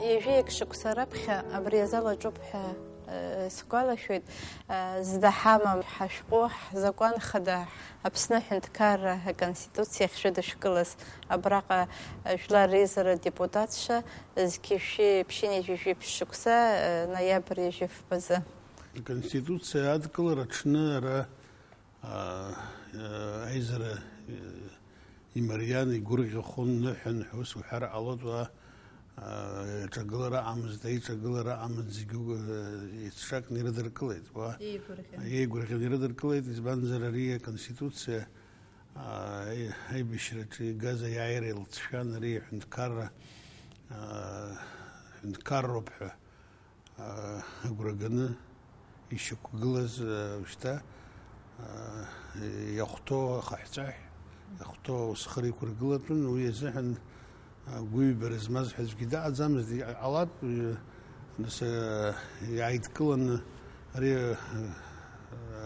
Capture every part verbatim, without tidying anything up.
Ҩажәи акы шықәса раԥхьа абри азал аҿоуп ҳәа, э, сгәалашәоит, э, зда ҳамам ҳашәҟәы, ҳзакәан хада, Аԥсны Аҳәынҭқарра Аконституциа ахьшәыдышәкылаз, абраҟа, э, жәлар реизара адепутатцәа, зқьи жәшәи ԥшьынҩажәи жәиԥшь шықәса, э, ноиабр ҩажәи фбазы. Аконституциа адкылара аҽны ара, а, а, аизара, э, имариан, игәырӷьахон, ныҳәан ҳәа ус уҳәар ҟалоит, уа, аа, аҿагылара аҟамызт, аиҿагылара аҟамызт, зегьы, э, еицҿакны ирыдыркылеит, уа. Еигәырӷьан. Еигәырӷьан ирыдыркылеит, избанзар, ари аконституциа, аа, аи-, аибашьраҿы игаз аиааира еилҵшәан, ари аҳәынҭқарра, аа, ҳәынҭқарроуп ҳәа, аа, агәра ганы ишьақәгылаз, аа, шьҭа, аа, иахәҭоу ахаҳәҵәаҳә, иахәҭоу аусхыр иқәыргылатәын, уи азыҳәан, аа, гәыҩбара змаз ҳәа аӡәгьы дыҟаӡамызт, иҟалап, ы, нас, аа, иааидкыланы ари, аа,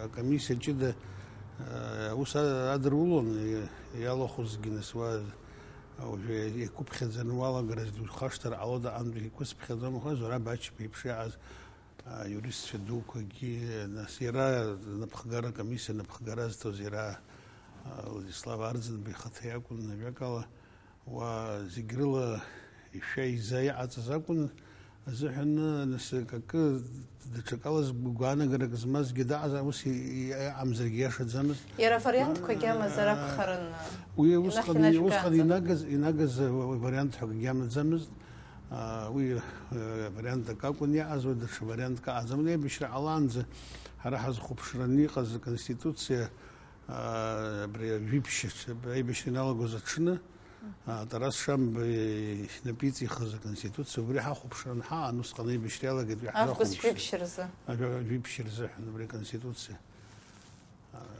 акомиссиа ҷыда, аа, аус а-, адырулон, и-, иалахәызгьы, нас, уа, уажәы иқәыԥхьаӡаны уалагараз духашҭыр ҟалода, антәи иқәыцԥхьаӡом, аха Зураб Ачба иеиԥш иааз, а, иуристцәа дуқәагьы, нас иара напхгара, акомиссиа напхгара азҭоз иара, а, Владислав Арӡынба ихаҭа иакәын, ажәакала, уа зегь рыла ишәа-иза иҟаҵаз акәын, азыҳәан, нас, акы, даҽакала згәы-, гәаанагарак змазгьы даҟазар, ус и-, и-, иҟамзаргьы иашаӡамызт. Иара вариантқәагьы амазар акәхарын, Уи усҟан, инахьынажәга усҟан аҵан. Инагаз, инагаз, э, вариант ҳәа акгьы амаӡамызт. А, уи, э, вариант акы акәын иааз, уи даҽа вариантк аҟаӡамызт. Аибашьра ҟалаанӡа ҳара ҳазхәаԥшраны иҟаз аконституциа, а, абри ажәибжь аҽ-, аибашьра иналагоз аҽны, а, Тарас Шамба инапы иҵихыз аконституциа, убри ҳахәаԥшран ҳаан, усҟан аибашьра иалагеит, уи Август ҳзахәаԥшит. Жәибжь рзы. Ажәа-, жәибжь рзыҳәан абри аконституциа.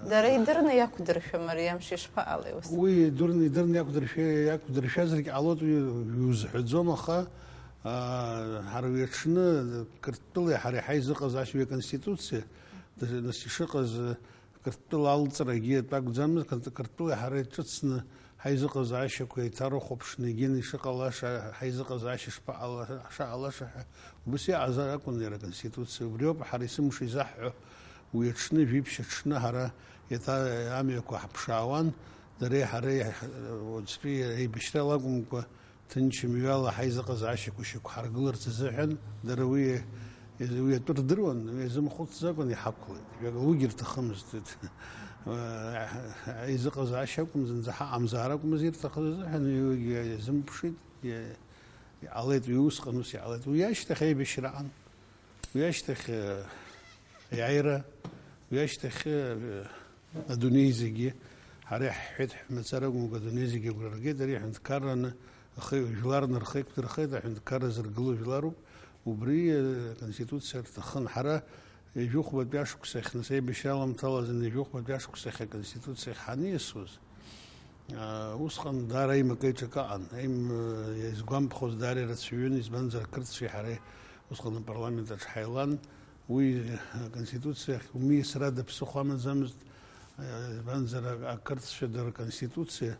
Дара идырны иақәдыршәа, Мариам, шьа ишԥаҟалеи ус? Уи идырны, идырны иақәдыршәа, иақәдыршәазаргь ҟалоит, уи, уи узҳәаӡом, аха, аа, ҳара уи аҽны Қырҭтәылеи ҳареи ҳаизыҟазаашьа, уи аконституциа, д-, нас ишыҟаз, Қырҭтәыла алҵрагьы атәы акәӡамызт, Қырҭ-, Қырҭтәылеи ҳареи ҿыцны ҳаизыҟазаашьақәа еиҭарыхәаԥшны, егьин ишыҟалаша, ҳаизыҟазаашьа шԥаҟала-, шаҟалаша ҳәа, убас иҟазар акәын иара аконституциа. Убриоуп ҳара есымша изаҳҳәо, уи аҽны, жәиԥшь аҽны ҳара еиҭа амҩақәа ҳаԥшаауан, дареи ҳареи уаҵәтәи аибашьрала акәымкәа, ҭынч мҩала ҳаизыҟазаашьақәа шьақәҳаргыларц азыҳәан, дара уи, уи атәы рдыруан, уи азымхәыцӡакәан иҳақәлеит. Жәакала, уигьы рҭахымызт. Аизыҟазаашьа акәым, зынӡа ҳаҟамзаара акәмыз ирҭахыз азыҳәан, уигьы иазымԥшит, иа-, иҟалеит, уи усҟан ус иҟалеит. Уи ашьҭахь аибашьраан. Уи ашьҭахь, э, аиааира, уи ашьҭахь, э, адунеи зегьы, ҳара иаҳҳәеит, ҳмацара акәымкәа, адунеи зегьы агәра ргеит, ари аҳәынҭқарраны ахы-, жәлар нырхеиқәдырхеит, аҳәынҭқарра зыргыло жәларуп, убри, э, аконституциа рҭахын. Ҳара ҩажәихәбатәи ашықәсахь, нас аибашьра аламҭалазы ҩажәихәбатәи ашықәсахь аконституциа ҳаниасуаз, Усҟан даара аимак-аиҿак аҟан. Аим-, изгәамԥхоз даара ирацәаҩын, избанзар, ақырҭцәеи ҳареи усҟан апарламент аҿы ҳаилан. Уи аконституциа ахь умиасрада ԥсыхәа амаӡамызт, избанзар, ақырҭцәа дара рконституциа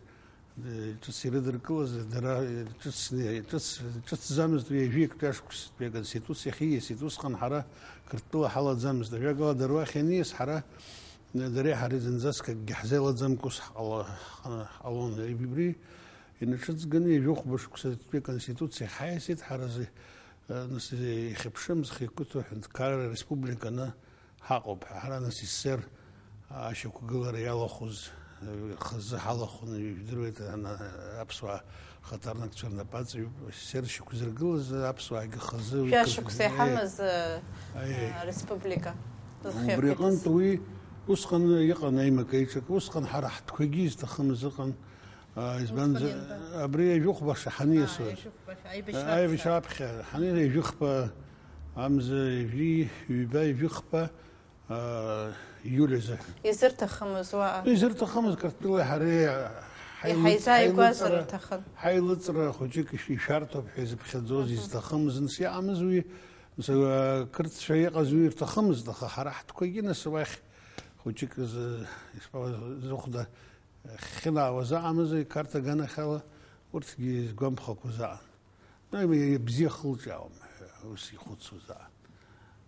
ҿыц ирыдыркылаз, дара ҿыцны, ҿыц, ҿыцӡамызт уи ҩажәи актәи ашықәсатәи аконституциа ахь ииасит. Усҟан ҳара Қырҭтәыла ҳалаӡамызт. Ажәакала, дара уахь ианиас, ҳара Дареи ҳареи зынӡаск акгьы ҳзеилаӡамкәа ус ҳҟала-, ҳҟалон. Убри инаҿыҵганы ҩажәихәба шықәсатәи аконституциа ҳаиасит, ҳара зы-, нас ихьыԥшым, зхы иқәыҭоу ҳәынҭқарра республиканы ҳаҟоуп. Ҳара нас СССР ашьақәгылара иалахәыз, хазы ҳалахәын, ижәдыруеит, ана-, аԥсуаа Рхаҭарнакцәа рнапаҵаҩуп, СССР шьақәзыргылаз аԥсуаагьы хазы уи Шәа кыр-, шықәса э, иҳамаз, э, аиеи. Э, республика. Убри аҟынтә уи усҟан иҟан аимак-аиҿак, усҟан ҳара ҳтәқәагьы изҭахымыз ыҟан, а, избанзар, Усҟан ианба? Абри ажәохә баша ҳаниасуаз. Аа, ажәохә баша, аибашьра Аибашьра аԥхьа. Аԥхьа, ҳани-, ижәыхба, амза ижәи, ҩба ижәыхба, аа, иуль азыҳәан. Изырҭахымыз уаҟа. Изырҭахымыз Қырҭтәылеи ҳареи ҳаилыҵ-, Иҳаизааигәазар ҳаилыҵра, рҭахын. Ҳаилыҵра хәыҷык ишәи-, ишәарҭоуп ҳәа изыԥхьаӡоз, Мгм. Изҭахымыз, нас иҟамыз уи, нас, аа, қырҭцәа иҟаз уи ирҭахымызт, аха ҳара ҳтәқәагьы, нас, уахь хәыҷык зы, ишԥа-, зыхәда хьынаауаз аҟамыз, иқарҭ аганахьала урҭгьы изгәамԥхақәоз аҟан. Ибзиа хылҿиаауам ҳәа ус ихәыцуазаап.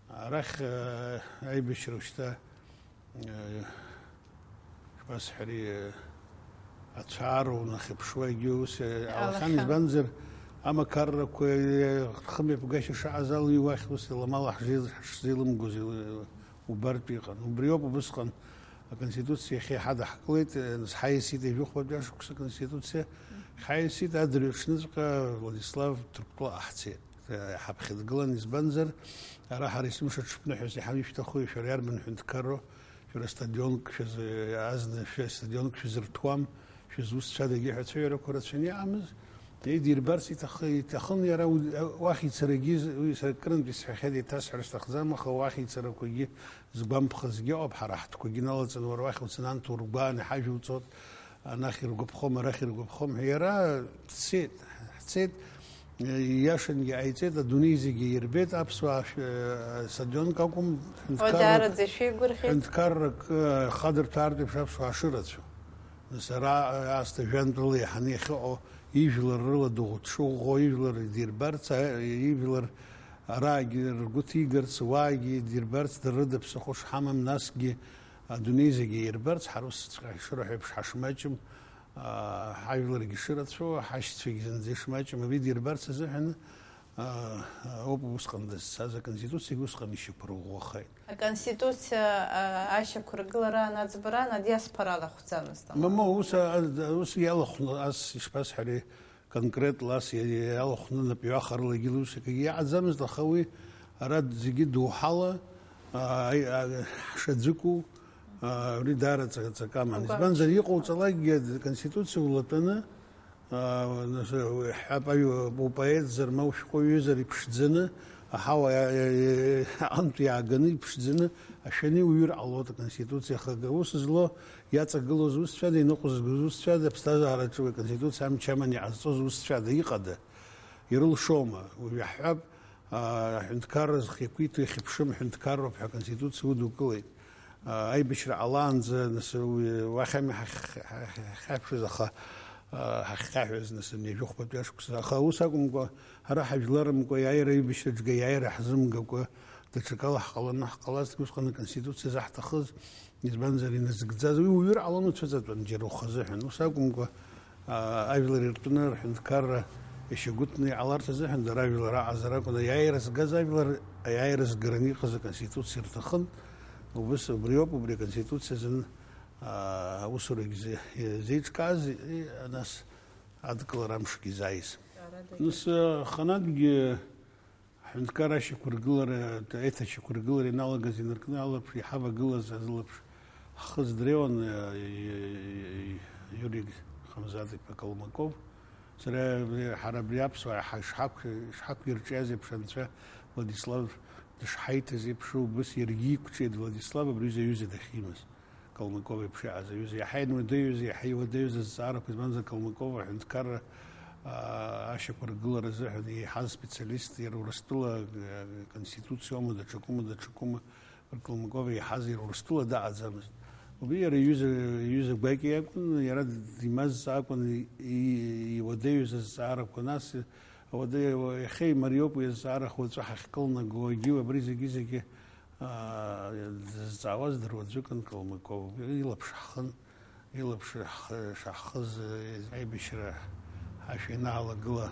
Арахь, э, аибашьра шьҭа, э, шԥасҳәари, э, ацәаару нахьыԥшуагьы ус, э, алахьан, алахьан, избанзар, амақаррақәа, э, рхымҩаԥгашьа шаҟаз ала уи уахь ус иламала ҳзеил-, ҳшзеилымгоз ил-, убартә иҟан. Убриоуп убысҟан Аконституциа иахьа иҳадаҳкылеит, э, нас ҳаиасит ҩажәи хәбатәи ашықәса Аконституциа. Ҳаиасит адырҩаҽныҵәҟьа Владислав Ҭырқәтәылаҟа ҳцеит. Э, ҳаԥхьа дгылан, избанзар, ара ҳара есымша ҽыԥныҳәас иҳамишәҭахуи, шәара иарбан ҳәынҭқарроу, шәара стадионк шәазы-, азна шәа-, стадионк шәазырҭуам, шәызусҭцәадагьы ҳәа ацәажәарақәа рацәаны иҟамыз. Идирбарц иҭахы-, иҭахын иара, уи, уахь ицарагьы, уи сара акырынтә исҳәахьеит, еиҭасҳәар сҭахӡам, аха уахь ицарақәагьы згәамԥхазгьы ыҟоуп, ҳара ҳтәқәагьы налаҵаны, уара уахь уцаны анҭ ургәааны ҳажәуҵоит, анахь иргәаԥхом, арахь иргәаԥхом ҳәа. Иара дцеит, ҳцеит, ииашангьы ҟаиҵеит, адунеи зегьы ирбеит, аԥсуаа шә-, стадионк акәым, ҳәынҭқаррак, уадараӡа ишәеигәырӷьеит, ҳәынҭқаррак, э, хадырҭәаартә еиԥш аԥсуаа шырацәоу. Нас ара, аасҭа жәантә рыла иаҳаны иахьыҟоу ижәлар рыла дыӷәӷәа дшыӷәӷәоу, ижәлар идирбарц, а, ижәлар араагьы ргәы ҭигарц, уаагьы идирбарц, дара рыда ԥсыхәа шҳамам, насгьы адунеи зегьы ирбарц, ҳара усҵәҟьа ишырҳәо еиԥш ҳашмаҷым, а, ҳажәларгьы шырацәоу, ҳашьцәагьы зынӡа ишмаҷым, абри идирбарц азыҳәан, а, ауп усҟан дызцаз, аконституциагьы усҟан ишьақәырӷәӷәахеит. Аконституциа, а, ашьақәыргылара анаӡбара анадиаспорала ахәӡамызт. Мамоу, ус, а, ус иалахәны, ас ишԥасҳәари, конкретла ас иа-, иалахәны напҩахарылагьы ус акгьы иаҟаӡамызт, аха уи ара зегьы доуҳала, а, аи-, а, ҳшаӡәыку, а, уи даара ҵа-, ҵакы аман. Агәараҿы. Избанзар, иҟауҵалакгьы Аконституциа улатәаны, аа, нас, уи ҳәап, аҩ-, упоетзар, ма ушәҟәыҩҩызар иԥшӡаны, аҳауа иа-, иа-, иа-, аҟынтә иааганы иԥшӡаны ашәаны иуҩыр ҟалоит Аконституциа. Аха ус зло иаҵагылоу зусҭцәада, иныҟәызго зусҭцәада, аԥсҭазаараҿы уи Аконституциа амч аманы иҟазҵо зусҭцәада, иҟада? Ирылшома? Уажә иаҳҳәап, аа, аҳәынҭқарра зхы иақәиҭу ихьыԥшым ҳәынҭқарроуп ҳәа Аконституциа удукылеит. Аа, аибашьра ҟалаанӡа, нас, уи уахь ами ҳахь-, ҳахь-, ҳахьхьаҳәшаз, аха, аа, ҳахьхьаҳәыз, нас, ҩажәи хәбатәи ашықәса. Аха ус акәымкәа, ҳара ҳажәларымкәа, иааира аибашьраҿгьы иааира ҳзымгакәа, даҽакала ҳҟаланы ҳҟалазҭгьы, усҟан Аконституциа заҳҭахыз, избанзар, иназыгӡаз, уи уҩыр ҟалон уцәыҵатәан џьара ухазыҳәан. Ус акәымкәа, аа, ажәлар иртәны рҳәынҭқарра ишьагәыҭны иҟаларц азыҳәан дара ажәлар аҟазар акәын, аиааира згаз ажәлар аиааира згараны иҟаз Аконституциа рҭахын. Убыс убриоуп, убри Аконституциа азын, аа, аусурагьы зе-, зеиҿкааз, и, нас адкылара амшгьы зааиз. Нас, э, ханатәгьы Ҳҳәынҭқар ашьақәыргылара, аеҭашьақәыргылара ианалагаз инаркны алаԥш иҳавагылаз азы лаԥш ҳхы здреиуан, э, Иури Хамзат-иԥа Калмыков. Сара абри, ҳара абри аԥсуаа ҳа-, ишҳақә-, ишҳақәирҿиаз еиԥш, анцәа Владислав дышҳаиҭаз еиԥш, убыс иаргьы иқәҿиеит Владислав абри аҩыза дахьимаз. Калмыков иеиԥш иҟаз аҩыза, иаҳа инуадаҩыз, иаҳа иуадаҩыз азҵаарақәа, избанзар, Калмыков аҳәынҭқарра, аа, ашьақәыргылара азыҳәан еиҳаз специалист, иара Урыстәыла, э, Конституциоума, даҽакума, даҽакума, Калмыков еиҳаз иара Урыстәыла даҟаӡамызт. Убри иара иҩыза, иҩыза гәакьа иакәын, иара димазҵаакәан и-, и-, иуадаҩыз азҵаарақәа, нас, ауадаҩ-, иахьа имариоуп уи азҵаара, уаҵәы ҳахькылнаго, егьиу абри зегьы-зегьы аа, дызҵаауаз дыруаӡәыкын Калмыков. Илаԥш ҳхын, илаԥш ҳхы-, шаҳхыз, аибашьра ҳашәа ианаҳалагыла,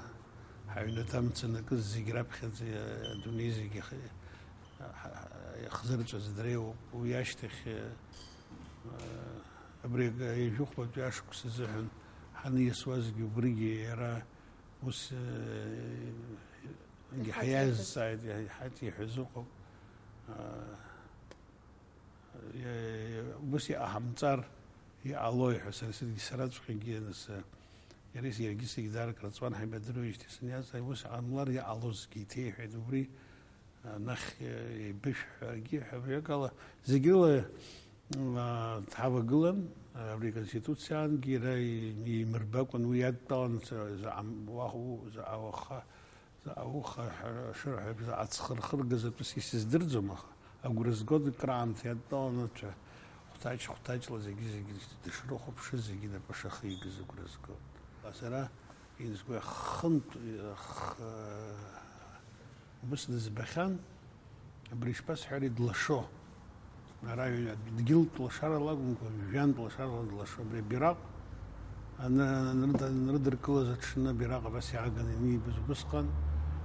ҳаҩнаҭа амца анакыз зегь раԥхьаӡа адунеи зегь иах-, ҳа-, ҳа-, иахзырҵәаз дреиуоуп. Уи ашьҭахь, аа, абри ҩажәихәбатәи ашықәс азыҳәан ҳаниасуазгьы убригьы иара ус, э, Иҳаиҭеиҳәаз. Иҳаиазҵааит, иҳаиҭеиҳәаз ыҟоуп. Аа, иа-, иа-, ус иҟаҳамҵар иҟалои ҳәа сара сыдгьы сараҵәҟьагьы, нас, э, иареи иаргьы саргьы даара крыҵуан ҳаибадыруеижьҭеи саниазҵаа, ус ҟамлар иҟалозгьы иҭеиҳәеит, убри, анахь, э, еибышәҳәаргьы ҳәа, абриакала, зегьы рыла, аа, дҳавагылан, абри Аконституциаангьы иара и-, имырбакәан уи иадтәалан, за-, заҟа м-, уаҳа у-, заҟа уаха, заҟа уха ҳәа шырҳәа, заҟа ҵхы рхыргаз атәыс исыздырӡом, аха агәра згоит, акраамҭа иадтәалан, ацәа хәҭаҷ-хәҭаҷла зегьы-зегьы дышрыхәаԥшыз, зегьы инапы шахигаз агәра згоит. Сара Изгәаҳ-, хынтә, х-, убыс дызбахьан, абри ишԥасҳәари, длашо. Ара ҩ-, дгьылтә лашарала акәымкәа, жәантә лашарала длашо. Абри абираҟ аны-, анрыда-, анрыдыркылаз аҽны абираҟ абас иааганы ианибаз убысҟан.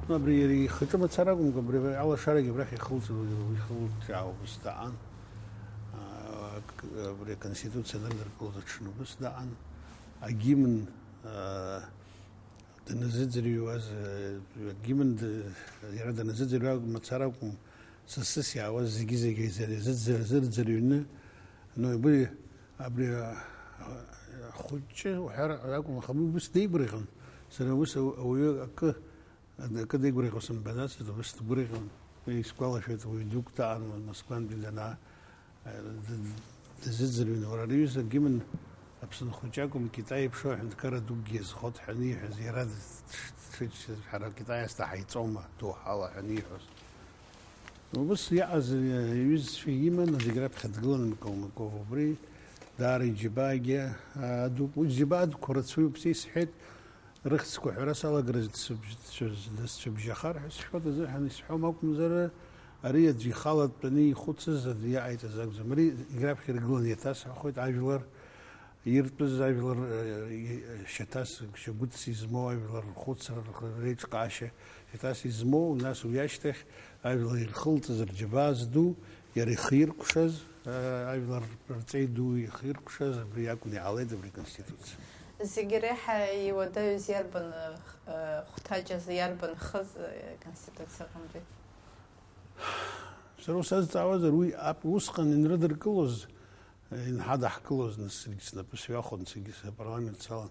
Ну, абри иара ихаҿы мацара акәымкәа, абри алашарагьы абрахь ихылҵ-, ихылҿиаауа убыс даан. А, к-, абри аконституциа анрыдыркылоз аҽны убыс даан. Агимн, а, даназыӡырҩуаз, а, агимн д-, иара даназыӡырҩуа мацара акәым, сасыс иаауаз зегьы-зегьы изы-, изыӡ-, зырӡырҩны, ну, абри, абри, а, а, ахәыҷы уҳәар акәым, аха уи ус деигәырӷьон. Сара ус ау-, ауаҩы акы Акы деигәырӷьо сымбаӡацызт, убыс дгәырӷьон. Уи исгәалашәоит, уаҩ дук даан Москвантәи данаа, д-, д-, дазыӡырҩын. Уара, ари аҩыза гимн Аԥсны хәыҷы акәым, Китаи еиԥш аҳәынҭқарра дукгьы иазхоит ҳәа аниҳәаз, иара дшыччаз, ҳара Китаи азҭа ҳаиҵома, доуҳала ҳәа аниҳәоз. Убыс иаҟаз иҩызцәа иман, зегь раԥхьа дгылан Микола Микола. Убри даара иџьабаагьы адуп. Уи зџьабаа дукқәа рацәаҩуп, са исҳәеит, Рыхьӡқәа ҳәара салагар дсыбжь-, дсыбжьахар ҳәа сшәоит азыҳәан исҳәом акәымзар, ари аӡә ихала дтәаны ихәыцыз аӡә иаҟаиҵаз акәӡам. Ари егьраԥхьа иргыланы иаҭасҳәахоит ажәлар иртәыз, ажәлар, э, и-, шьаҭас, шьагәыҭс измоу ажәлар рхәыцра, р-, реиҿкаашьа шьаҭас измоу, нас уи ашьҭахь ажәлар ирхылҵыз рџьабаа зду, Иара ихы иркәшаз, аа, ажәлар рҵеи ду ихы иркәшаз, абри акәны иҟалеит абри аконституциа. Зегьы реиҳа иуадаҩыз иарбан, э, хәҭаҷаз, иарбан хыз, э, Конституциа аҟынтәи? Сара усазҵаауазар, уи ап-, усҟан инрыдыркылоз, э, инҳадаҳкылоз, нас саргьы снапы сҩахон, саргьы апарламент салан.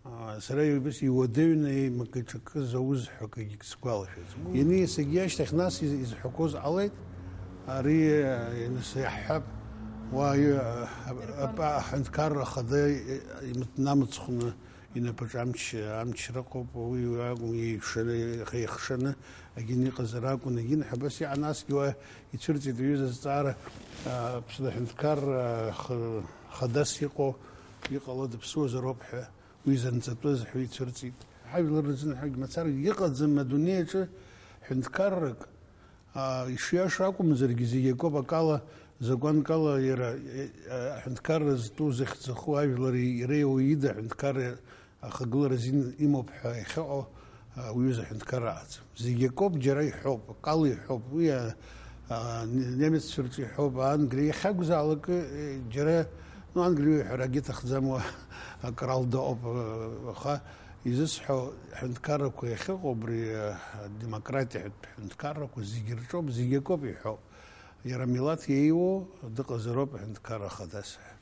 Аа, сара ибас иуадаҩны еимакы-ҿакыз аус ҳәа акгьы сгәалашәаӡом. Ианиасагьы ашьҭахь, нас из-, изҳәақәоз ҟалеит, ари, э, нас иаҳҳәап, уа, э, ап-, аҳәынҭқарра ахада, э, имыҭнамыцхәны инапаҿы амч, амч рыҟоуп, уи акәым, еиҩшаны, еихшаны, агьын иҟазар акәын, агьын ҳәа абас иҟан, насгьы уа ицәырҵит аҩыза азҵаара, а, Аԥсны аҳәынҭқарра, а, х-, хадас иҟоу, иҟало дыԥсуазароуп ҳәа. Уи занҵатәыз ҳәа ицәырҵит. Ҳажәлар рзын ҳәагь мацара иҟаӡам адунеи аҿы ҳәынҭқаррак, аа, ишиаша акәымзаргьы, зегь акоуп, акала, закәанкала иара, е, аҳәынҭқарра зтәу, зыхьӡ зху ажәлар иреиуоу ида аҳәынҭқарра ахагылара азин имоуп ҳәа иахьыҟоу, аа, уҩыза аҳәынҭқарра аҟаӡам. Зегь акоуп, џьара иҳәоуп, акала иҳәоуп, уи, а, а, немеццәа рҿы иҳәоуп, англи, иахьакәзаалак, э, џьара, ну, англи уҳәарагьы иҭахӡам, уа акралдаҟоуп, э, аха изысҳәо, ҳәынҭқаррақәа иахьыҟоу, убри, э, адемократиатә ҳәынҭқаррақәа зегьы рҿоуп, зегь акоуп иҳәоуп. Иара амилаҭ иеиуоу дыҟазароуп аҳәынҭқарра ахадас ҳәа.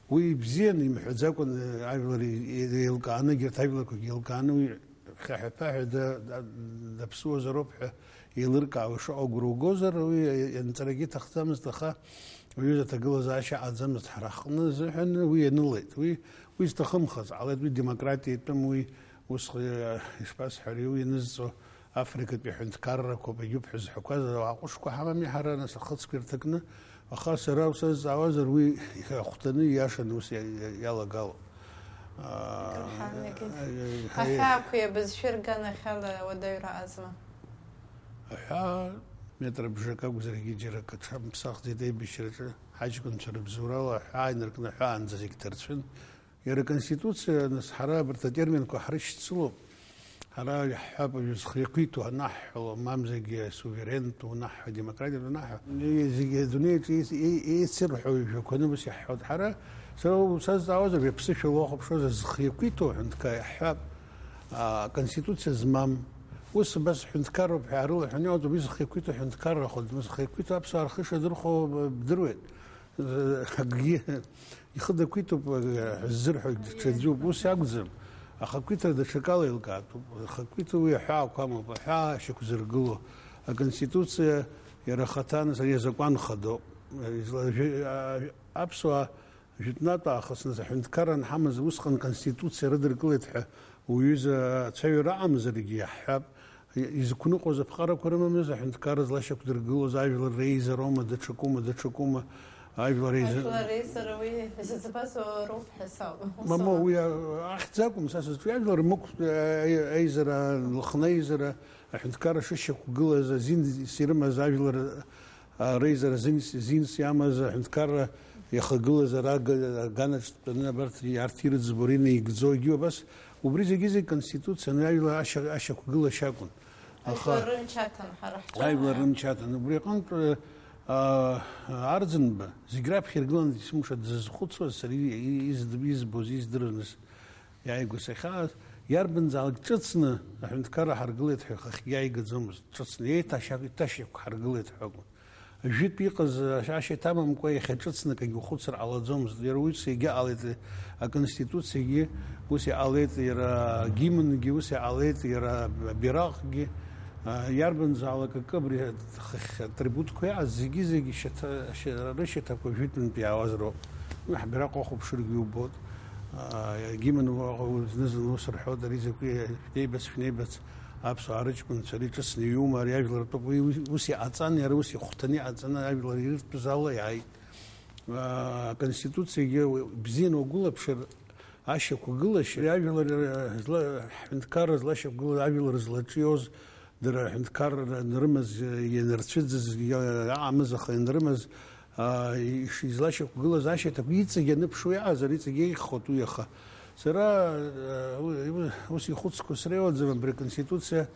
Уи ибзиан имҳәаӡакәан, э, ажәлар е-, е-, еилкааны, егьырҭ ажәларқәагьы еилкааны, уи хьаҳәа-ԥаҳәа да-, да-, даԥсуазароуп ҳәа еилыркаауа шыҟоу агәра угозар, уи, э, анҵарагьы иҭахӡамызт, аха уаҩы аҭагылазаашьа аҟаӡамызт ҳара ҳҟны азыҳәан уи ианылеит. Уи, уи зҭахымхаз ҟалеит, уи демократиа итәым, уи ус, э, ишԥасҳәари, уи ианызҵо Африкатәи аҳәынҭқаррақәа, егьуп ҳәа зҳәақәаз ауаа ҟәышқәа ҳамами ҳара, нас, ахыцқәа ирҭакны, аха сара усазҵаауазар, уи ахәҭаны ииашаны ус иа-, иа-, иалагалоуп. Аа, Акыр ҳамҩагеит. Аи, аи, аи. Аҳәаақәеи абызшәеи рганахьала уадаҩра аҟазма? Аҳәаа метра бжак акәзаргьы џьара акы ҽамԥсахӡеит аибашьраҿы, ҳаҷкәынцәа рыбзоурала аҳәаа инаркны аҳәаанӡа зегь ҭарцәын. Иара аконституциа, нас, ҳара абарҭ атерминқәа ҳрышьцылоуп. Ҳара иаҳҳәап, уажәы зхы иақәиҭу анаҳҳәо, мамзаргьы суверентә унаҳҳәо, демократиатә унаҳҳәо, зегьы адунеи аҿы еиц-, еи-, еицырҳәо ижәақәаны ус иаҳҳәоит. Ҳара, сара усазҵаауазар, аԥсышәала уахәаԥшуазар, зхы иақәиҭу аҳәынҭқар иаҳҳәап, а, аконституциа змам. Ус абас ҳәынҭқарроуп ҳәа аарылаҳәаны иҟаӡам, уи зхы иақәиҭу ҳәынҭқаррахоит, зхы иақәиҭу аԥсуаа рхы ишадырхәо бдыруеит. Акгьы ихы дақәиҭуп ҳәа ззырҳәогь даҽаӡәуп, ус иакәӡам. Ахақәиҭра даҽакала еилкаатәуп. Ахақәиҭра уи аҳәаақәа амоуп, аҳәаа шьақәзыргыло. Аконституциа иара ахаҭа, нас, ари азакәан хадоуп. Изла-, жәа-, а-, аԥсуаа жәытәнатә аахыс, нас, аҳәынҭқарра анҳамаз, усҟан аконституциа рыдыркылеит ҳәа уҩыза ацәаҩара аҟамзаргьы иаҳҳәап. Изықәныҟәоз аԥҟарақәа рымамыз, аҳәынҭқарра злашьақәдыргылоз ажәлар реизароума, даҽакума, даҽакума, Ажәлар еиза- Ажәлар еизара уи зыӡбаз роуп ҳәа сауп. Мамоу, уи, а, ахьӡ акәым са сызҿу, ажәлар мықәтә, а, аизара, Лыхны аизара, аҳәынҭқарра шышьақәгылаз, азин ирымаз ажәлар, а, реизара зинс, зинс иамаз аҳәынҭқарра иахагылаз ара ага-, аганаҿ дтәаны абарҭ, арҭ ирыӡбо, инаигӡо, егьи убас, убри зегьы-зегь Конституцианы ажәлар ашьа-, ашьақәгылашьа акәын. Аха Ажәлар рымч аҭан, ҳара ҳҿы. Ажәлар рымч аҭан. Убри аҟынтә, а, Арӡынба, зегь раԥхьа иргыланы есымша дзызхәыцуаз, сара и-, и-, изд-, избоз, издыруаз, иааигәаз сахьааз, иарбанзаалак ҿыцны аҳәынҭқарра ҳаргылеит ҳәа ихахьгьы иааигаӡомызт, ҿыцны, еиҭашьак, еиҭашьак ҳаргылеит ҳәа акәын. Жәытә иҟаз ашьа иҭамамкәа иахьа ҿыцны акгьы ухәыцыр ҟалаӡомызт. Иара уи ус егьыҟалеит, аконституциагьы ус иҟалеит, иара агимнгьы ус иҟалеит, иара абираҟгьы, а, иарбанзаалак акы абри хыхь атрибутқәа иҟаз зегьы-зегьы шьаҭа-, шьа-, рышьаҭақәа жәытәынтә иаауаз роуп. Уи ҳбираҟ уахәаԥшыргьы убоит. А, агимн уа-, зны-зынла ус рҳәоит, ари закәи, шәнеибац, шәнеибац, аԥсуаа рыҷкәынцәа ари ҿыцны иҩума, ари ажәлар ртәуп. Уи ус, ус иҟаҵан, иара ус ихәҭаны иҟаҵаны ажәлар ирыртәыз ала иааит. А, Аконституциагьы бзианы уагәылаԥшыр, ашьақәгылашьа, ари ажәлар, а, зла-, ҳҳәынҭқарра злашьақәгылаз, ажәлар злаҿиоз, дара аҳәынҭқарра анрымаз, ианырцәыӡыз, иа-, иаамыз, аха ианрымаз, а, иш-, излашьақәгылаз ашьаҭақәа иҵегь аныԥшуа иҟазар, иҵегь еиӷьхоит уи, аха сара, а, у-, у-, ус ихәыцқәа среиуаӡам, абри аконституциа,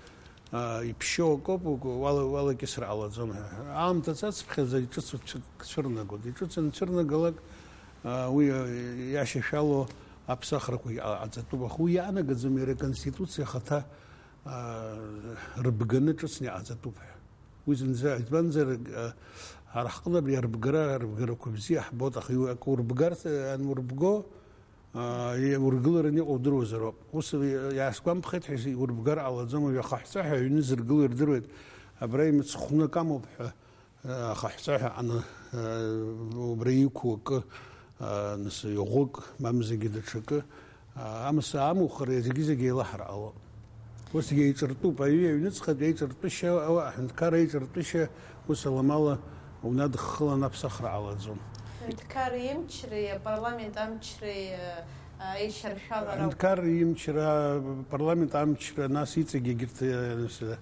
а, иԥшьоу акоуп, угәы уала-, уалакьысыр ҟалаӡом ҳәа. Аамҭа цацԥхьаӡа иҿыцу цәы-, цәырнагоит. Иҿыцу анцәырнагалак, а, уи, а, иашьашәало аԥсахрақәагьы ҟа-, ҟаҵатәуп. Аха уи иаанагаӡом иара аконституциа ахаҭа, а, рыбганы ҿыцны иҟаҵатәуп ҳәа. Уи зынӡа, избанзар, а, ҳара ҳҟны абри арыбгара, арыбгарақәа бзиа ҳбоит, аха иу-, акы урыбгарц, а, анурыбго, аа, иургылараны иҟоу удыруазароуп. Ус иаасгәамԥхеит ҳәа, иурбгар ҟалаӡом, уажә ахаҳәҵәаҳәа аҩны зыргыло ирдыруеит, абра имыцхәны акы амоуп ҳәа, аа, ахаҳәҵәаҳәа ҟаны, аа, убра иқәу акы, аа, нас, иӷәык, мамзаргьы даҽакы, аа, амса амухыр, зегьы-зегьы еилаҳар ҟалоит. Усгьы еиҿыртәуп, аҩы аҩныҵҟатә еиҿыртәышьа, ауаа аҳәынҭқарра еиҿыртәышьа, ус аламала унадыххылан аԥсахра ҟалаӡом. Аҳәынҭқар имчреи апарламент амчреи, э, аишьаршәалара. Аҳәынҭқар имчра, апарламент амчра, нас иҵегь егьырҭ, э, с-,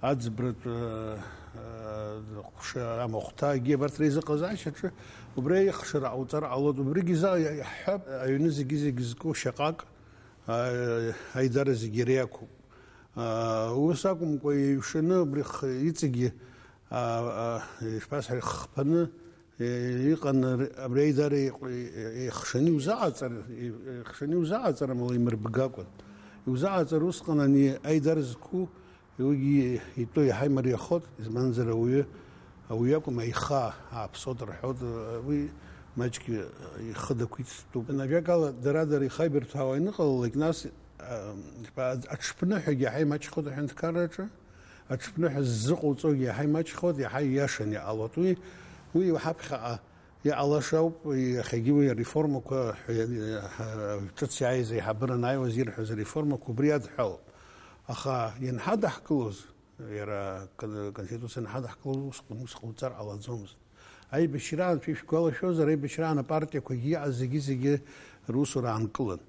аӡбратә, э, э, ҟәша, амахәҭа, егьи абарҭ реизыҟазаашьаҿы убри аихшара ҟауҵар ҟалоит. Убригьы за-, иаҳҳәап, аҩны зегьы-зегь зку шьаҟак, а, аидара зегьы иреиақәуп. Аа, ус акәымкәа, еиҩшаны абри х-, иҵегьы, аа, аа, ишԥасҳәари, хԥаны, е-, иҟан р-, абри аидара еиҟ-, е-, еихшаны иузаҟаҵар, е-, еихшаны иузаҟаҵар, амала имырбгакәан. Иузаҟаҵар усҟан ани аидара зқәу, уигьы итәы иаҳа имариахоит, избанзар ауаҩы, ауаҩы акәым, аиха ааԥсоит рҳәоит, уи маҷк ихы дақәиҭтәуп. Ажәакала, дара-дара ихаибарҭәаауа ианыҟалалак, нас, а, аҽԥныҳәагьы иаҳа имаҷхоит аҳәынҭқарраҿы, аҽԥныҳәа ззыҟоуҵогьы иаҳа имаҷхоит, иаҳа ииашаны иҟалоит. Уи, уи ҳаԥхьаҟа иҟалаша ауп, иахьагьы уи ареформақәа ҳәа, ҳа-, ҿыц иааиз аиҳабыра анааиуаз ирҳәоз ареформақәа убри адҳәалоуп. Аха ианҳадаҳкылоз, иара кон-, Конституциа анҳадаҳкылоз ус, ус ҟауҵар ҟалаӡомызт. Аибашьраан, шәа ишәгәалашәозар, аибашьраан апартиақәагьы иҟаз зегьы-зегьы русура аанкылан.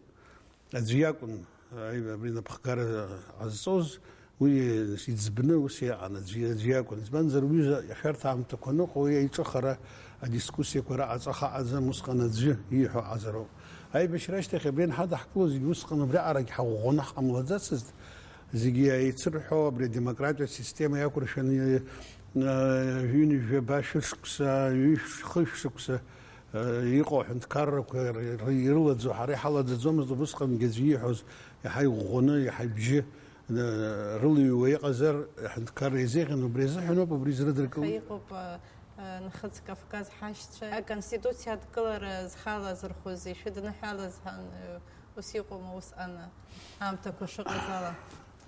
Аӡәы иакәын, аи-, абри напхгара ҟазҵоз, уи иӡбны ус иҟан, аӡәы, аӡәы иакәын. Избанзар, уҩыза иахьарҭ аамҭақәа аныҟоу, уи аиҿыхара, адискуссиақәа раҟаҵа хаҟаӡам, усҟан аӡәы ииҳәо аҟазароуп. Аибашьра ашьҭахь абри анҳадаҳкыло зегьы усҟан убриаҟарагь ҳаӷәӷәаны ҳҟамлаӡацызт, зегьы еицырҳәо, абри адемократиатә система иақәыршәаны, э, ҩынҩажәаба шәышықәса, ҩышә-, хышә шықәса, э, иҟоу аҳәынҭқаррақәа р-, р-, ирылаӡо, ҳара иҳалаӡаӡомызт убысҟангьы аӡәы ииҳәоз, иаҳа иӷәӷәаны, иаҳа ибжьы, э, рылыҩуа иҟазар, аҳәынҭқарра еизеиӷьын, убри азыҳәаноуп, убри зрыдыркыло. Аха иҟоуп, э, э, Нхыҵ Кавказ ҳашьцәа, аконституциа адкылара зхалазырхәыз, ишәыдныҳәалаз ҳәа, э, ус иҟоума усҟан аамҭақәа шыҟаз ала?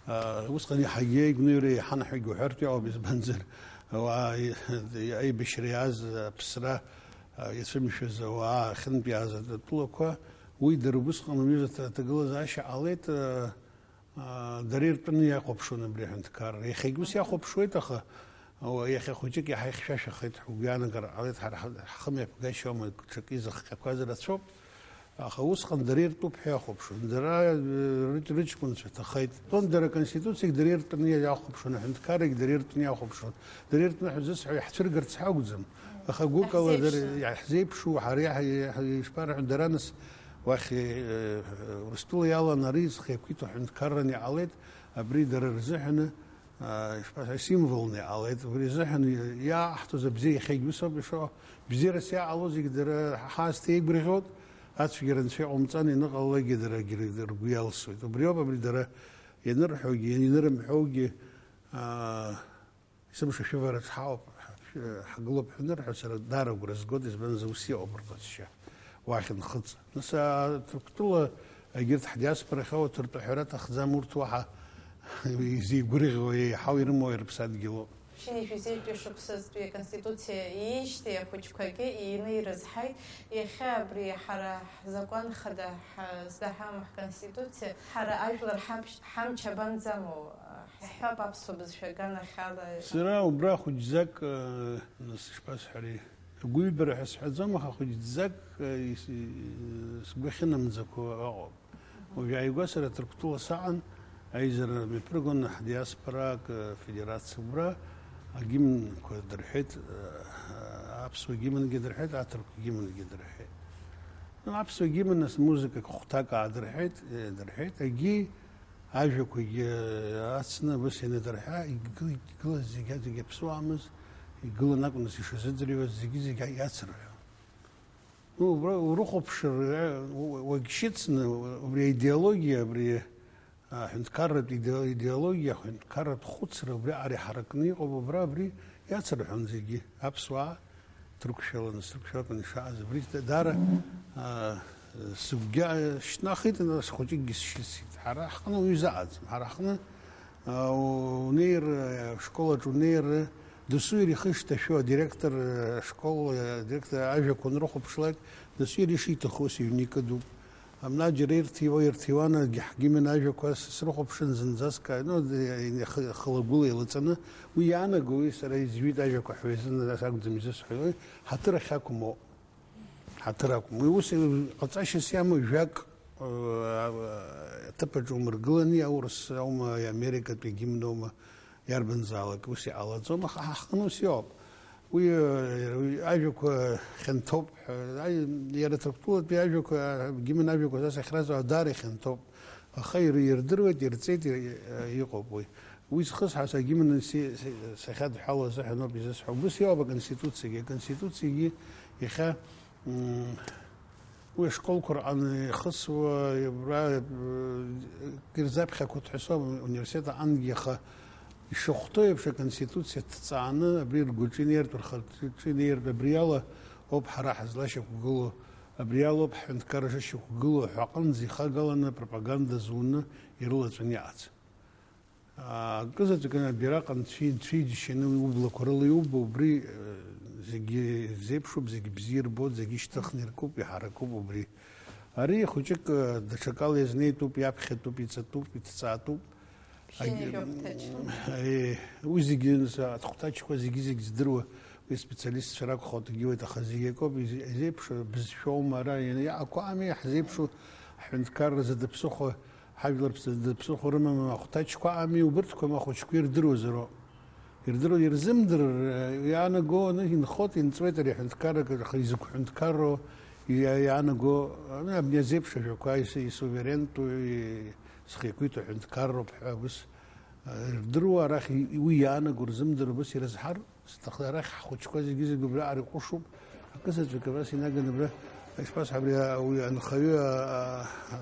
А, усҟан иаҳагьы игәныҩра еиҳан ҳәа уҳәартә иҟоуп, избанзар, ауаа, и-, аибашьра иааз аԥсра, а, иацәымшәаз ауаа ахьынтә иааз атәылақәа, уи дара убысҟан уҩыза аҭ-, аҭагылазаашьа ҟалеит, а, а, дара иртәны иахәаԥшуан абри аҳәынҭқарра. Иахьагь ус иахәаԥшуеит, аха Ауаа, иахьа хәыҷык иаҳа ихьшәашәахеит, ҳгәы иаанагар ҟалеит, ҳара ҳа-, ҳхымҩаԥгашьа аума, ҽакы изыхҟьақәаз рацәоуп. Аха усҟан дара иртәуп ҳәа иахәаԥшуан. Дара, э, рыҷ-, рыҷкәынцәа ҭахеит. Тон дара аконституциагь дара иртәны иахәаԥшуан, аҳәынҭқаррагь дара иртәны иахәаԥшуан. Дара иртәны ҳәа зысҳәо иаҳцәыргарц ҳакәӡам. Аха гәыкала дара Иаҳзеиԥшны. Иаҳзеиԥшу, ҳара иаҳ-, иаҳ-, ишԥарҳәо, дара нас уахь, э, Урыстәыла иалан ари зхы иақәиҭу аҳәынҭқарраны иҟалеит, абри дара рзыҳәаны аа, ишԥа-, символны иҟалеит. Убри азыҳәан иааҳҭоз абзиа иахьагь ус ауп ишыҟоу. Бзиарас иааҟало зегьы дара ҳаасҭа еигәырӷьоит, ацәгьара анцәа иҟоумҵан, ианыҟалалакгьы дара ргьы-, ргәы иалсуеит. Убри ауп абри дара ианырҳәогьы, ианырымҳәогьы, аа, есымша шәывараҿ ҳаауп, ҳ-, ҳгылоуп ҳәа анырҳәо, сара даара агәра згоит, избанзар, ус иҟоуп рҟазшьа. Уахь нхыҵ. Нас, аа, Ҭырқәтәыла егьырҭ ҳдиаспорахь ауаҭыртә аҳәара аҭахӡам, урҭ уаҳа изеигәырӷьо, еиҳау ирымоу рыԥсадгьылоуп. Шәи жәеизеитәи шықәсазтәи аконституциа ииижьҭеи ахәыҷқәагьы иины ирызҳаит, иахьа абри ҳара ҳзакәан хада ҳзаҳам ҳконституциа, ҳара ажәлар ҳаб-, ҳамч абанӡамоу, ҳҳәап аԥсуа бызшәа аганахьала. Сара убра хәыҷӡак, э, нас ишԥасҳәари? Агәыҩбара ҳәа сҳәаӡом, аха хәыҷӡак, э, ис-, э, сгәы ахьынамӡақәо ыҟоуп. Уажә ааигәа сара Ҭырқәтәыла саан, аизара мҩаԥыргон ҳдиаспора акы федерациа убра, агимнқәа дырҳәеит, э, аԥсуа гимнгьы дырҳәеит, аҭырқә гимнгьы дырҳәеит. Ну, аԥсуа гимн ас музыкак хәҭак аадырҳәеит, э, дырҳәеит, агьи ажәақәагьы ацны, ус ианадырҳәа, игыл-, игылаз зегьы, зегьы аԥсуаамыз, игылан акәын ишазыӡырҩуаз, зегьы-зегьы иацырҳәон. Ну, убра урыхәаԥшыр, э, у-, уагьшьыцны, убри аидеологиа, абри, а, аҳәынҭқарратә иде-, идеологиа, аҳәынҭқарратә хәыцра, убри аҟара иҳаракны иҟоуп, убра абри иацырҳәон зегьы, аԥсуаа. Ҭырқәшәаланы, сҭырқәшәалатәын ишааз, абри даара, аа, сыгәгьы шьҭнахит, нас хәыҷыкгьы сшьыцит. Ҳара ҳҟны уаҩы заҟаӡам. Ҳара ҳҟны, аа, унеир, ашкол аҿы унеир, досу иара ихы шҭашәо, адиректор, ашкол, адиректор ажәақәа унрыхәаԥшлак, досу иара ишиҭаху ус иҩны икыдуп. Амна џьара ирҭиуа, ирҭиуан, егьи ҳгимн ажәақәа с-, срыхәаԥшын зынӡаск, ну, д-, ихы-, хылагәыла еилаҵаны, уи иаанаго, уи сара изҩит ажәақәа ҳәа изын, нас акәӡам изысҳәо, уи ҳаҭыр ахь акәым ауп. Ҳаҭыр акәым. Уи ус ҟаҵашьас иамоу жәак, э, аҭыԥаҿ умыргылани, аурыс аума, америкатәи гимн аума, иарбанзаалак ус иҟалаӡом, аха ҳа ҳҟны ус иоуп. Уи, э, уи ажәақәа хьанҭоуп ҳәа, аи-, иара Ҭырқәтәылатәи ажәақәа, гимн ажәақәа са сахьразҵо даара ихьанҭоуп. Аха ир-, ирдыруеит, ирҵеит, ир-, э, иҟоуп уи. Уи зхысҳәааз агимн си-, си-, сахьадҳәало азыҳәан ауп изысҳәо. Убыс иоуп аконституциагьы. Аконституциагьы иахьа, м, Уи ашколқәа рҟны ихысуа, абра, э, ирзаԥхьақәоит ҳәа соуам, университет аҟынгьы, аха ишахәҭоу еиԥш, аконституциа ҭҵааны, абри ргәаҿы инеиртә, рхаҿы инеиртә, абри ала ауп ҳара ҳазлашьақәгылоу, абри ала ауп ҳҳәынҭқарра шышьақәгылоу ҳәа аҟынӡа ихагаланы апропаганда зуны ирылаҵәаны иҟац. Акызаҵәык абираҟ анцәи-, анцәиџьшьаны уи ублақәа рыла иубо, убри, э, зегьы ирзеиԥшуп, зегьы бзиа ирбоит, зегьы ишьҭыхны иркуп, иҳаракуп убри. Ари хәыҷык, э, даҽакала иазнеитәуп, иаԥхьатәуп, иҵатәуп, иҭҵаатәуп. Шьыжьроуп Аг-, ҭаҷ. Э, уи зегьы, нас, ахәҭаҷқәа зегьы-зегь здыруа уи специалистцәа ракәхоит, егьиуеит, аха зегь акоуп, из-, изеиԥш бызшәоума ара, иану иаақәа ами, ҳзеиԥшу ҳҳәынҭқарразы дыԥсыхәа Ҳажәлар ԥсыӡ-, ԥсыхәа рымам ахәҭаҷқәа ами, убырҭқәа ма ахәыҷқәа ирдыруазароуп. Ирдыруа, ирзымдыр, иаанаго, аны инхоит, инҵуеит ари аҳәынҭқарра, аха изакә ҳәынҭқарроу, иа-, иаанаго, аны абни азеиԥш ажәақәа ис-, исуверентәу, и-, схы иақәиҭу аҳәынҭқарроуп ҳәа, ус, ирдыруа, арахь и-, уи иаанаго рзымдыр, ус ирызҳар, Сҭахы арахь ҳхәыҷқәа зегьы-зегьы убраҟара иҟәышуп. Акызаҵәык абас инаганы абра, ишԥасҳәа, абри, а, уи анхаҩы, а, а, а,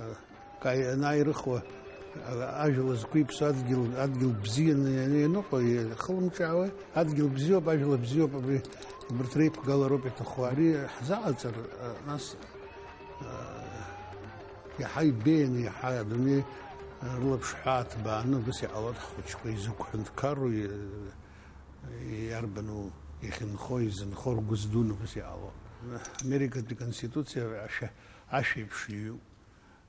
каи-, анааирыхуа, а, ажәла зқәиԥсо адгьыл, адгьыл бзианы ианы ианыҟоу, ихылымҿаауа, адгьыл бзиоуп, ажәла бзиоуп, абри, убарҭ реиԥгалароуп иҭаху. Ари ҳзаҟаҵар, а, нас, а, иаҳа ибеианы, иаҳа адунеи, а, рылаԥш ҳәаа ҭбааны, убас иҟалоит ҳхәыҷқәа изықәҳәынҭқарроу, и-, Иарбану иахьынхо, изынхо ргәы здуны ус иҟало? Америкатәи Конституциа ашәа, ашәеиԥш иҩуп.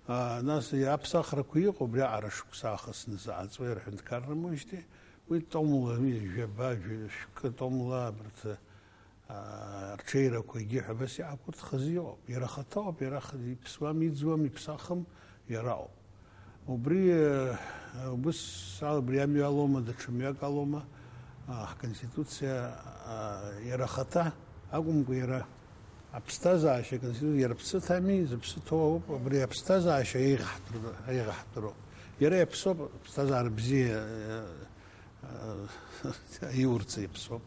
А, нас аԥсахрақәа иҟоу убриаҟара шықәса аахысны заҟа ҵуеи рҳәынҭқарра моижьҭеи, Уи томла, уи жәаба, жәа-, шәкы томла абарҭ, аа, рҽеирақәа егьи ҳәа абас иаақәыртхаз иҟоуп. Иара ахаҭа ауп, иара х-, иԥсуам, иӡуам, иԥсахым, иара ауп. Убри, э, убыс ала, убри амҩа алоума, даҽа мҩак алоума, аа, ҳконституциа, аа, иара ахаҭа акәымкәа, иара аԥсҭазаашьа, аконституциа иара аԥсы ҭами, зыԥсы ҭоу ауп, абри аԥсҭазаашьа еиӷьаҳтәра-, еиӷьаҳтәроуп. Иара иаԥсоуп, аԥсҭазаара бзиа, э, э, иурц иаԥсоуп.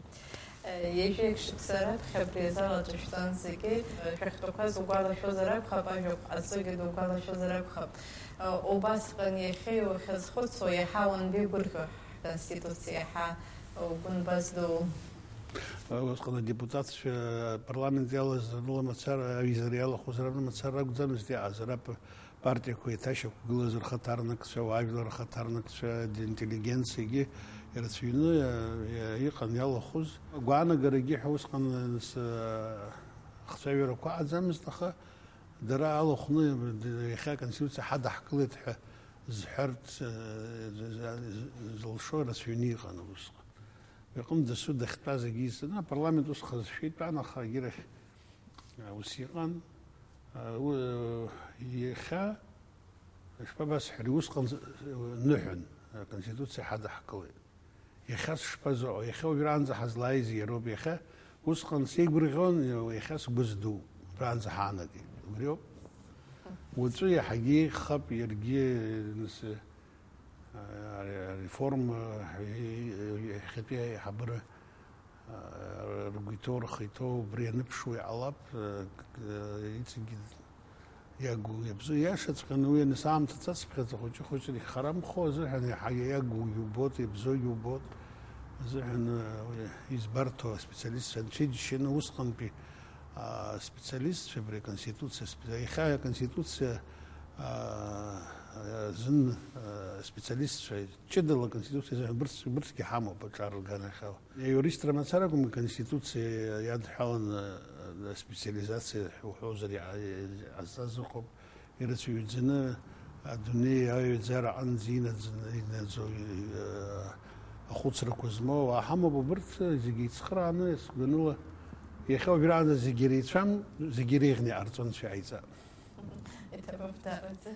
Ҩажәеиԥшь шықәса раԥхьа абри азал аҿы шәтәан зегьы, шәахьтәақәаз угәалашәозар акәхап, ажәахә ҟазҵогьы дугәалашәозар акәхап. Убасҟан иахьа иухьазхәыцуа иаҳа уанбеигәырӷьо ҳконституциа, иаҳа угәы нбаз дуу? Усҟан адепутатцәа, апарламент иалаз рыламацара, аизара иалахәыз рыламацара ракәӡамызт иааз, ара п-, партиақәа еиҭашьақәгылаз рхаҭарнакцәа, уаажәлар рхаҭарнакцәа, интеллигенциагьы ирацәаҩны, э, иҟан иалахәыз. Агәаанагарагьы ҳәа усҟан, э, с-, э, ахцәажәарақәа аӡамызт, аха дара алахәны, д-, иахьа аконституциа ҳадаҳкылеит ҳәа зҳәартә, э, з-, з-, з-, зылшо рацәаҩны иҟан усҟан. Уи аҟны дасу дахьтәаз егьи исаны, апарламент ус хазшәа итәан, аха егьирахь, а, ус иҟан. А, у-, иахьа, ишԥабасҳәари, усҟан з-, ныҳәан, аконституциа ҳадаҳкылеит. Иахьа сышԥазыҟоу? Иахьа уажәраанӡа ҳазлааиз иароуп. Иахьа усҟан сеигәырӷьон, иахьа сгәы здуу. Убраанӡа ҳаанагеит. Убриоуп. Уаҵәы иаҳагьы еиӷьхап, иаргьы, нас, аре-, ареформа, иахьатәи аиҳабыра, а, ргәы иҭоу, рхы иҭоу, убри аныԥшуа иҟалап, а, к-, а, иҵегьы иагу иабзоу. Иашаҵәҟьаны уи аныс аамҭа цацыԥхьаӡа хәыҷы-хәыҷла ихарамхо азыҳәан иаҳа иагу иубот, иабзоу иубот азыҳәан, а, уи избарҭоу аспециалистцәа анцәа иџьшьаны усҟантәи, а, специалистцәа абри аконституциа спе-, иахьа аконституциа, а, а, зын, а, специалистцәа ҷыдала аконституциа азыҳәан бырҭ-, бырҭгьы ҳамоуп аҿар рганахьала. Иуристра мацара акәым, аконституциа иадҳәаланы, а, специализациа уҳәозар иҟа-, иҟазҵаз ыҟоуп. Ирацәаҩӡаны адунеи аҩаӡара аҟынӡа инаӡ-, инаӡо, а, ахәыцрақәа змоу ауаа ҳамоуп, убырҭ зегьы еицхырааны, сгәаныла, иахьа уажәраанӡа зегьы иреицәам, зегьы иреиӷьны иҟарҵон, анцәа иҟаиҵа. Иҭабуп даараӡа.